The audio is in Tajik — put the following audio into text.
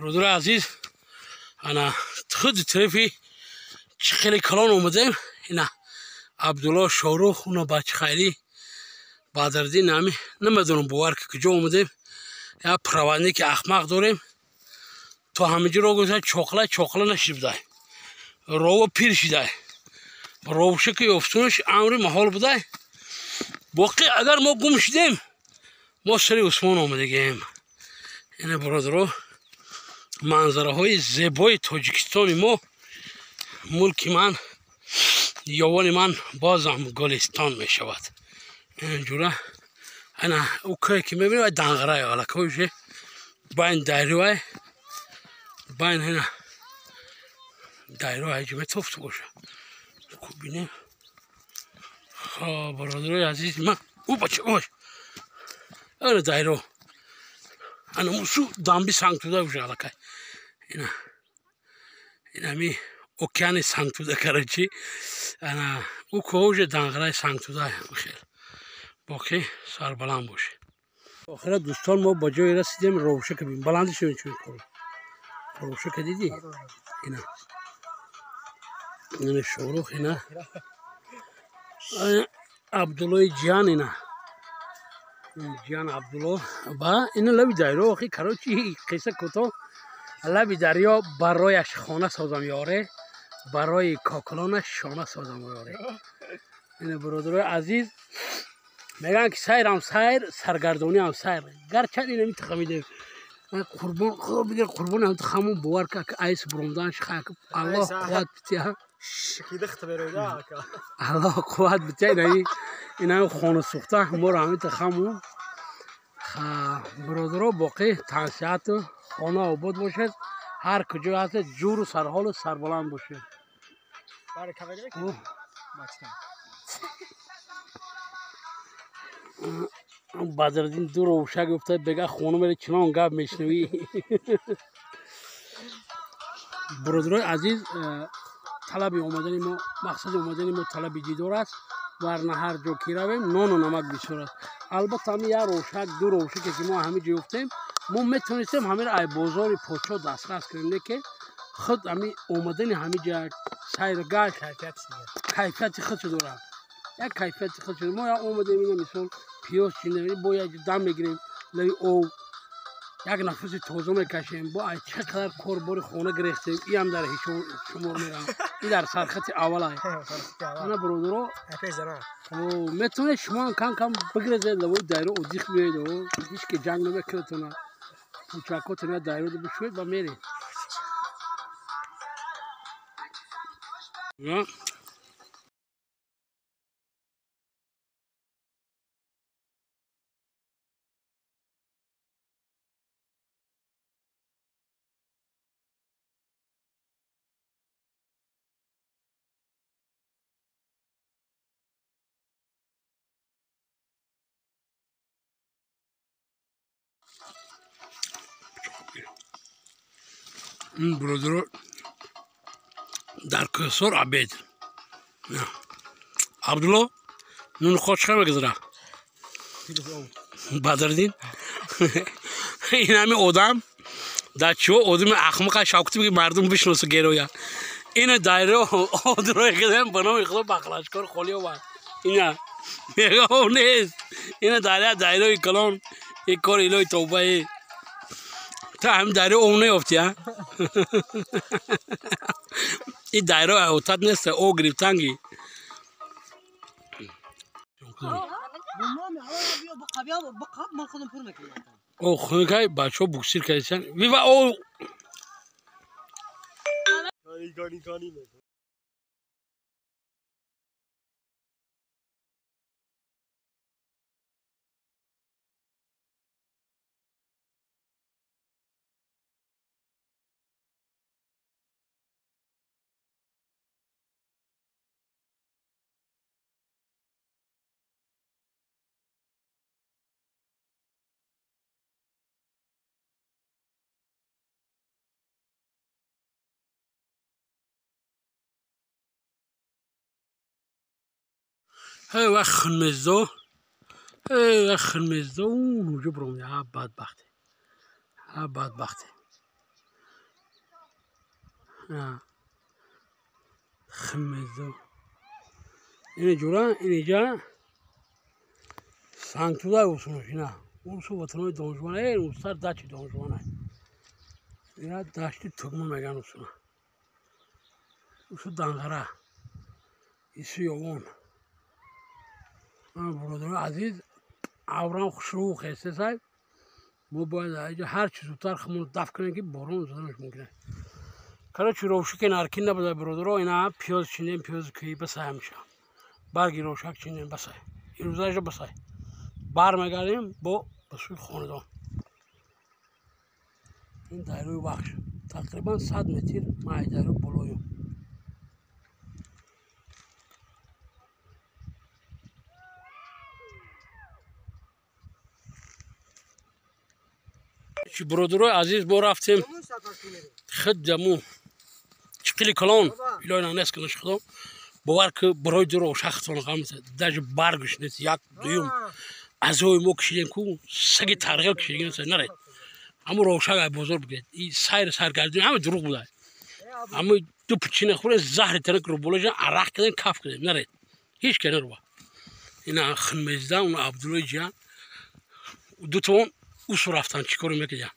Бародари азиз, ана худи тарафи хеле калон омадем. Ина Абдулло, Шорух, уна бачи хайри Бадриддин, ами намедонам бовар ки куҷо омадем. Я проводники ахмақ дорем. То ҳамиҷо ро гузашт, чоқла чоқла нашибдай. Рова пир шидай. Ровша ки ёфтунаш амри маҳол будай. Боқӣ агар мо гум шидем, мо сари Усмон омадагем. Ина бародаро, манзараҳои зебои Тоҷикистони мо, мулки ман, ёвони ман бозам гулистон мешавад. Инҷура ана ӯ кӯе ки мебинем, вай Данғарай, аллакай уже байн дарёай, байн ина дарё ҳаҷи метофту боша. Хуб бинем. Хоб, бародарои азизи ман, ӯ бача ош. Ана дарё. Ана мусу дамби сангтуда уже аллакай. Ина инами океани сангтуда, короче. Ана ӯ кӯҳ уже Данғарай сангтуда хел. Боқӣ сарбаланд боше. Охира дӯстон, мо ба ҷое расидем, ровша кабин. Баланди шавем чун кор. Ровша ка дидӣ? Ина. Ина Шорух, ина. Абдуллои ҷиан, ина. Ҷиан Абдулло ба ина лаби дарё, охи, короче, қисса кӯтоҳ. Лаби дарё барояш хона созам ёре, барои кокулонаш шона созам ёре. Ина бародарои азиз, мегӯянд ки сайрам сайр, саргардониам сайр. Гарчанд ина митахамидем. Қурбон, худо бигир, қурбон ҳам тахамун бовар ка айс буромдан шхак. Аллоҳ қувват битя. Аллоҳ қувват битя. Ина хона сӯхта моро ҳамин тахамун. Бародаро, боқӣ тансиҳату хона обод бошед. Ҳар куҷо ҳастед, ҷуру сарҳолу сарбаланд бошед. Бадриддин ду ровшак гуфта, бега хона мере чунон гап мешнавӣ. Бародарои азиз, талаби омадани мо, мақсади омадани мо талаби дидор аст. Варна ҳар ҷо ки равем, нону намак бисёр аст. Албатта ҳами як ровшак, ду ровшаке ки мо ҳами ҷо ёфтем, мо метавонистем ҳамеро ай бозори подшо дастрас кунем, не ки худ ҳами омадани ҳами ҷа сайргашт кайфияти худшо дорад. Як кайфияти худшо. Мо як омадем, ина мисол пиёз чинем, бо як дам мегирем лаби об, як нафаси тоза мекашем. Бо ай чӣ қадар кор бори хона гирехтем, иам дар ҳисоб шумор мерам. И дар сархати аввал ай. Ана бародаро, метавонед шумо ҳам кам кам бигирезед лавои дайро, одих биёед, ҳеҷ ки ҷанг намекунатона. Пучакотона дайро бишӯед ва меред. Бародаро, дар кӯҳсор обед. Абдулло, нуни қошиқа мегузара. Бадриддин, ин ҳами одам дар чиво одами ахмақа шавкати биги мардум бишносу героя. Ина дайро одрои кардем, ба номи худо бақлашкор холӣ овард. Ина мега об нест. Ина даря дайрои калон, ин кори илои тавбае. Та ҳам дарё об наёфти, а? Ин дайро аҳотат нест, об гирифтанги. О, хунукай, бачаҳо буксир кардисан. Вива о! Эй вах хунмездо, эй вах хунмездо, унҷо бромда, а бадбахте, а бадбахте. Хмезо. Ина ҷура, инҷа сангтуда усунаш ина. Усу ватанои донишмана, устар дачи донишмана. Ина дашти тугма меган усуна. Усу данғара. Ису ёвон. Бародарои азиз, аврам хушрӯ хестесай. Мо бояд инҷа ҳар чӣ зудтар худмонро дафт кунем, ки борон заданаш мумкин аст. Короче, ровшуке наркин набуда, бародаро, ина пиёз чиндем, пиёзи кӯҳӣ басай ҳамеша. Барги ровшак чиндем, басай. Ирӯзаша басай. Бармегардем бо ба сӯи хонадон. Ин дарёи Вахш тақрибан 100 метр ман аз дарё болоем. Чи бародарои азиз, мо рафтем хидаму чиқили калон илои нест кунаш худо бовар ки барои ду ровшахтон ғам даже баргш нест, як дуюм азои мо кишидем ку саги тарғел кишидем наред. Ҳамун ровшак ай бозор бигиред. И сайр саргардон ҳама дурӯғ буда. Ҳамун ду пичина хӯре заҳри танак рӯ болоша арақ кардем, каф кардем, наред. Ҳеч ка наруба. Ина хинмезда, он Абдуллои ҷиян дутон усу рафтан чӣ коре мекардян.